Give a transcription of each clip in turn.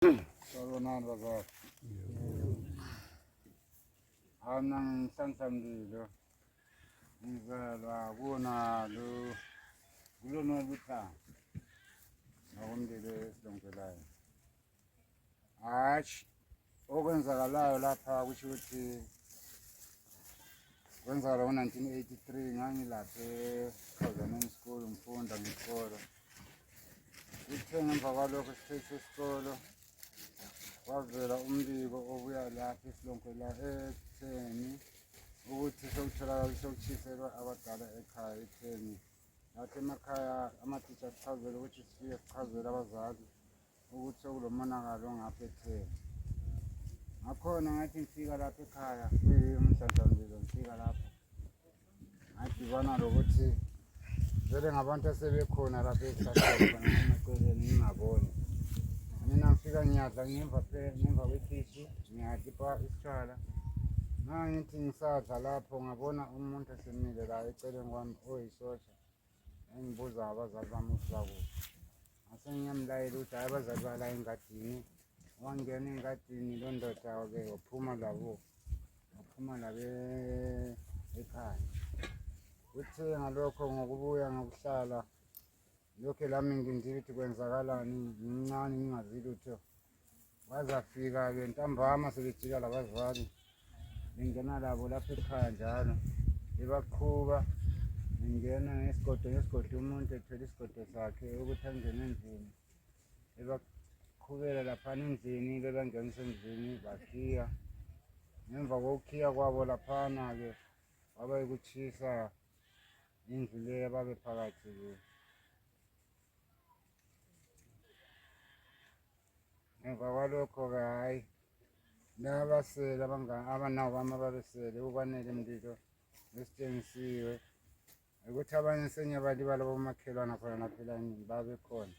Sanibonani bazali. Hayi mina nginhlanhla Mlilo. Ngizalwa kuwona lo kulona luthando. Nakumlilo esilonkelayo. Hatshi okwenzakalayo lapha kusho ukuthi kwenzakala ngo-1983 ngangilapha eKhawuzaneni School ngifunda ngesikolo. Kuthe ngemva kwalokho siphethe isikolo kwavela umbiko obuya lapha esilonkwela ekutheni ukuthi sokutholakala sokutshiselwa abadala ekhaya ekutheni nathi emakhaya amatitsha asichazele ukuthi sifike sichazele abazali ukuthi sekulomonakalo ongapha ekutheni ngakhona ngathi ngifika lapha ekhaya kuyimhlanhlamlilo ngifika lapha ngadibana lokuthi vele ngabantu asebekhona lapha ezihlahleni khona emaceleni ngingaboni mina ngifika ngiyadla ngemva ngemva kwekhishi ngiyadla isitshwala ngangithi ngisadla lapho ngabona umuntu esemile la eceleni kwami oyisosha engibuza abazali bami ukuthi bakuphi ngase ngiyamlayela ukuthi hhayi abazali bala engadini wangena engadini lo ndoda-ke waphuma labo waphuma labe ekhaya kuthe ngalokho ngokubuya ngokuhlala lokhe lami ngindile ukuthi kwenzakalani ngimncane ngingazi lutho Bazafika-ke ntambama sebejika labazali bengena labo lapha ekhaya njalo bebaqhuba bengena ngesigodo ngesigodo umuntu ethwele isigodo sakhe ukuthi angene endlini bebaqhubela laphana endlini bebangenisa endlini bakhiya ngemva kokukhiya kwabo laphana-ke kwaba yikutshisa indlu le ababephakathi kuyo. Emva kwalokho-ke hhayi labasele abanawo bami ababesele ukwanele mlilo esitshengisiwe ukuthi abanye sengiyabalibala bomakhelwana khona lapha elayinini babekhona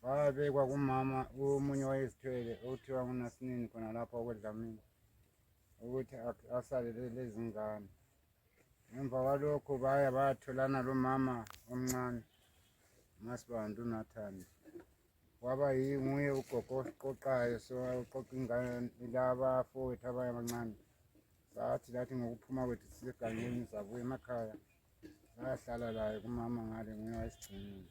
babekwa kumama omunye wayezithwele okuthiwa ngunasinini khona lapho okwedlamini ukuthi asale lezi ngane ngemva kwalokho baya bayatholana lo mama omncane uMasibanda uNathani waba nguye ugogo osiqoqayo so uqoqa ingane labafowethu abanye abancane sathi lathi ngokuphuma kwethu sisegangeni sabuya emakhaya sayahlala laye kumama ngale nguye wayesigcinile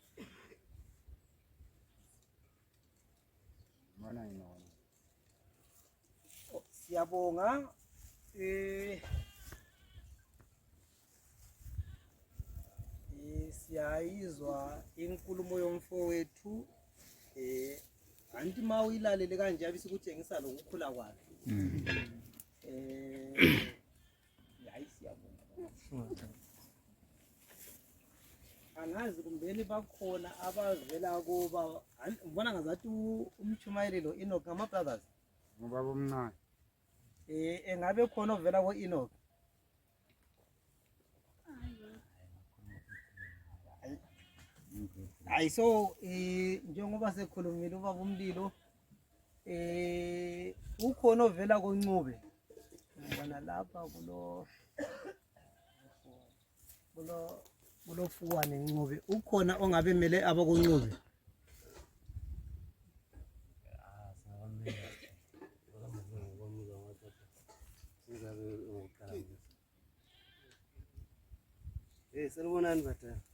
bona yinona Siyabonga eh siyayizwa inkulumo yomfowethu eh anti ma uyilalele kanje yabe isikutshengisa lokukhula kwakhe eh hayi siyabonga angazi kumbeni bakhona abavela kuba ngibona ngazathi umtshumayeli lo Enoch ngama brothers ngubaba omncane eh engabe khona ovela ko Enoch hayi so eh njengoba sekhulumile ubaba umlilo eh ukhona ovela koNcube ngibona lapha kulo kulo kulofuwane Ncube ukhona ongabe mele abakoNcube Eh sanibonani badala.